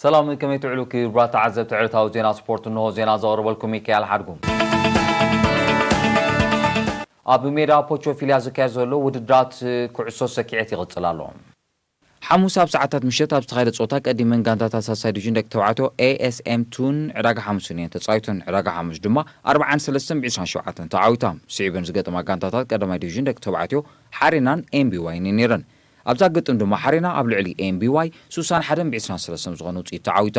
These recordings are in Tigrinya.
ሰላም፣ ከመይ ትውዕሉ ክቡራት ተዓዘብቲ ዕለታዊ ዜና ስፖርት? እንሆ ዜና ዘቕርበልኩም ሚካኤል ሓድጉ። ኣብ ሜዳ ፖቾፊልያ ዝካየድ ዘሎ ውድድራት ኩዕሶ ሰኪዔት ይቕጽል ኣሎ። ሓሙስ ኣብ ሰዓታት ምሸት ኣብ ዝተኻየደ ጸወታ ቀዲመን ጋንታታት ሳልሳይ ዲቪዥን ደቂ ተባዕትዮ ኤ ኤስ ኤም ቱን ዕዳጋ ሓሙስን እየን ተጻዊተን። ዕዳጋ ሓሙስ ድማ ኣርብዓን ሰለስተን ብዒስራን ሸውዓተን ተዓዊታ። ስዒበን ዝገጠማ ጋንታታት ቀዳማይ ዲቪዥን ደቂ ተባዕትዮ ሓሬናን ኤም ቢ ዋይን እየን ነይረን። ኣብዛ ግጥም ድማ ሓሬና ኣብ ልዕሊ ኤም ቢ ዋይ ሱሳን ሓደን ብዒስራን ሰለስተን ዝኾነ ውጽኢት ተዓዊታ።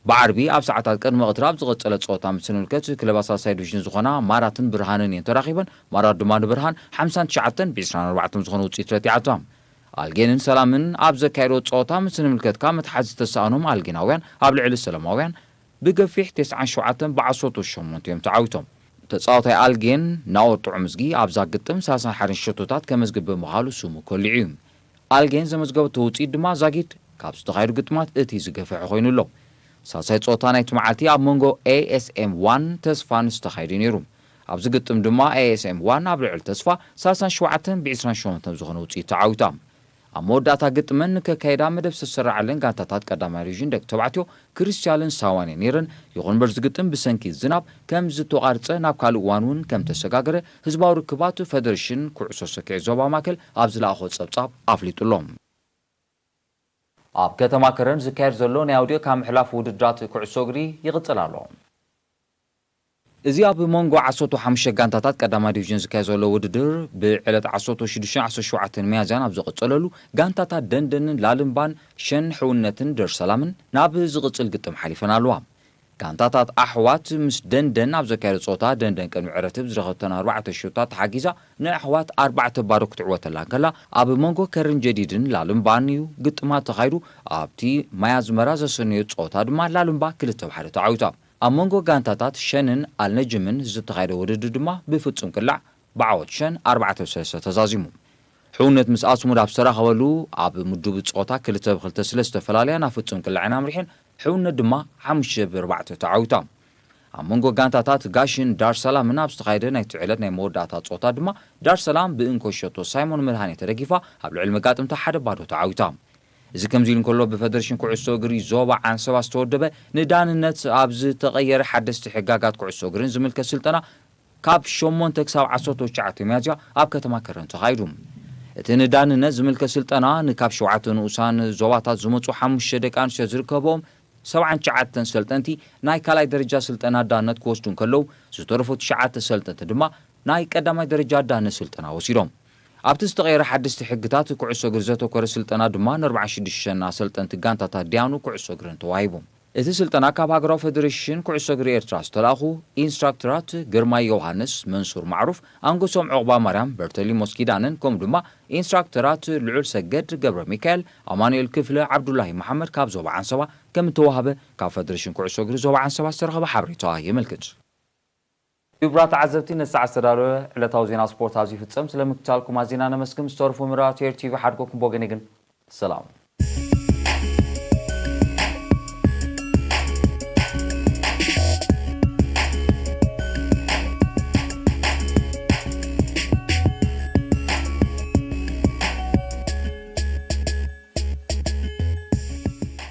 ብዓርቢ ኣብ ሰዓታት ቅድሚ ቀትሪ ኣብ ዝቐጸለ ጸወታ ምስ እንምልከት፣ ክለባት ሳልሳይ ዲቪዥን ዝኾና ማራትን ብርሃንን እየን ተራኺበን። ማራት ድማ ንብርሃን ሓምሳን ትሽዓተን ብዒስራን ኣርባዕተን ዝኾነ ውጽኢት ረቲዓታ። ኣልጌንን ሰላምን ኣብ ዘካየዶ ጸወታ ምስ እንምልከት፣ ካብ መትሓዚ ዝተሳእኖም ኣልጌናውያን ኣብ ልዕሊ ሰላማውያን ብገፊሕ ተስዓን ሸውዓተን ብዓሰርተ ሸሞንተ እዮም ተዓዊቶም። ተጻዋታይ ኣልጌን ናኦር ጥዑምዝጊ ኣብዛ ግጥም ሰላሳን ሓደን ሸቶታት ከመዝግብ ብምኻሉ ስሙ ኮሊዑ እዩ። ኣልጌን ዘመዝገበቶ ውጽኢት ድማ ዛጊድ ካብ ዝተኻየዱ ግጥማት እቲ ዝገፈሐ ኮይኑ ኣሎ። ሳልሳይ ጸወታ ናይቲ መዓልቲ ኣብ መንጎ ኤ ኤስ ኤም ዋን ተስፋን ዝተኻየደ ነይሩ። ኣብዚ ግጥም ድማ ኤ ኤስ ኤም ዋን ኣብ ልዕሊ ተስፋ ሰላሳን ሸውዓተን ብዒስራን ሸሞንተን ዝኾነ ውጽኢት ተዓዊታ። ኣብ መወዳእታ ግጥመን ንከካየዳ መደብ ዝተሰራዓለን ጋንታታት ቀዳማይ ዲቪዥን ደቂ ተባዕትዮ ክሪስታልን ሳዋን እየን ነይረን። ይኹን እምበር፣ ዝግጥም ብሰንኪ ዝናብ ከም ዝተቋርጸ፣ ናብ ካልእ እዋን እውን ከም ተሰጋገረ ህዝባዊ ርክባት ፈደረሽን ኩዕሶ ሰኪዔት ዞባ ማእከል ኣብ ዝለኣኾ ጸብጻብ ኣፍሊጡ ኣሎ። ኣብ ከተማ ከረን ዝካየድ ዘሎ ናይ ኣውዲኦካ ምሕላፍ ውድድራት ኩዕሶ እግሪ ይቕጽል ኣሎ። እዚ ኣብ መንጎ ዓሰርተ ሓሙሽተ ጋንታታት ቀዳማይ ዲቪዥን ዝካየድ ዘሎ ውድድር፣ ብዕለት ዓሰርተ ሽዱሽተን ዓሰርተ ሸውዓተን ሚያዝያን ኣብ ዝቕጸለሉ፣ ጋንታታት ደንደንን ላልምባን ሸን ሕውነትን ደርሰላምን ናብ ዝቕጽል ግጥም ሓሊፈን ኣለዋ። ጋንታታት ኣሕዋት ምስ ደንደን ኣብ ዘካየደ ጸወታ፣ ደንደን ቅድሚ ዕረቲ ብዝረኸብተን ኣርባዕተ ሸቶታት ተሓጊዛ ንኣሕዋት ኣርባዕተ ባዶ ክትዕወተላ እንከላ፣ ኣብ መንጎ ከርን ጀዲድን ላልምባን እዩ ግጥማት ተኻይዱ። ኣብቲ ማይ ኣዝመራ ዘሰነዮ ጸወታ ድማ ላልምባ ክልተ ብ ሓደ ተዓዊታ። ኣብ መንጎ ጋንታታት ሸንን ኣልነጅምን ዝተኻየደ ውድድር ድማ ብፍጹም ቅላዕ ብዓወት ሸን ኣርባዕተ ብ ሰለስተ ተዛዚሙ። ሕውነት ምስ ኣስሙድ ኣብ ዝተራኸበሉ፣ ኣብ ምዱብ ጸወታ ክልተ ብ ክልተ ስለ ዝተፈላለያ ናብ ፍጹም ቅላዕ እየን ኣምሪሐን። ሕውነት ድማ ሓሙሽተ ብ ኣርባዕተ ተዓዊታ። ኣብ መንጎ ጋንታታት ጋሽን ዳር ሰላምን ኣብ ዝተኻየደ ናይቲ ዕለት ናይ መወዳእታ ጸወታ ድማ፣ ዳር ሰላም ብእንኮ ሸቶ ሳይሞን መድሃኔ ተደጊፋ ኣብ ልዕሊ መጋጥምታ ሓደ ባዶ ተዓዊታ። እዚ ከምዚ ኢሉ እንከሎ፣ ብፈደረሽን ኩዕሶ እግሪ ዞባ ዓንሰባ ዝተወደበ ንዳንነት ኣብ ዝተቐየረ ሓደስቲ ሕጋጋት ኩዕሶ እግርን ዝምልከት ስልጠና ካብ ሸሞንተ ክሳብ ዓሰርተ ትሽዓተ ሚያዝያ ኣብ ከተማ ከረን ተኻይዱ። እቲ ንዳንነት ዝምልከት ስልጠና ንካብ ሸውዓተ ንኡሳን ዞባታት ዝመጹ ሓሙሽተ ደቂ ኣንስትዮ ዝርከብኦም ሰብዓን ትሽዓተን ሰልጠንቲ ናይ ካልኣይ ደረጃ ስልጠና ዳንነት ክወስዱ እንከለዉ፣ ዝተረፉ ትሽዓተ ሰልጠንቲ ድማ ናይ ቀዳማይ ደረጃ ዳንነት ስልጠና ወሲዶም። ኣብቲ ዝተቐየረ ሓደስቲ ሕግታት ኩዕሶ እግሪ ዘተኮረ ስልጠና ድማ ንኣርባዓን ሽዱሽተን ኣሰልጠንቲ ጋንታታት ዳያኑ ኩዕሶ እግርን ተዋሂቡ። እቲ ስልጠና ካብ ሃገራዊ ፈደረሽን ኩዕሶ እግሪ ኤርትራ ዝተላእኹ ኢንስትራክተራት ግርማይ ዮሃንስ፣ መንሱር ማዕሩፍ፣ ኣንጎሶም ዑቕባ ማርያም፣ በርተሊሞስ ኪዳነን፣ ከምኡ ድማ ኢንስትራክተራት ልዑል ሰገድ ገብረ ሚካኤል፣ ኣማኑኤል ክፍለ፣ ዓብዱላሂ መሓመድ ካብ ዞባ ዓንሰባ ከም እተዋህበ ካብ ፈደረሽን ኩዕሶ እግሪ ዞባ ዓንሰባ ዝተረኸበ ሓበሬታ የመልክት። ክቡራት ተዓዘብቲ፣ ነዚ ሰዓት ዝተዳለወ ዕለታዊ ዜና ስፖርት ኣብዚ ይፍጸም። ስለ ምክትታልኩም ኣዚና ነመስግን። ዝተረፉ መደባት ኤር ቲቪ ሓድጎኩም ብወገነይ ግን ሰላም።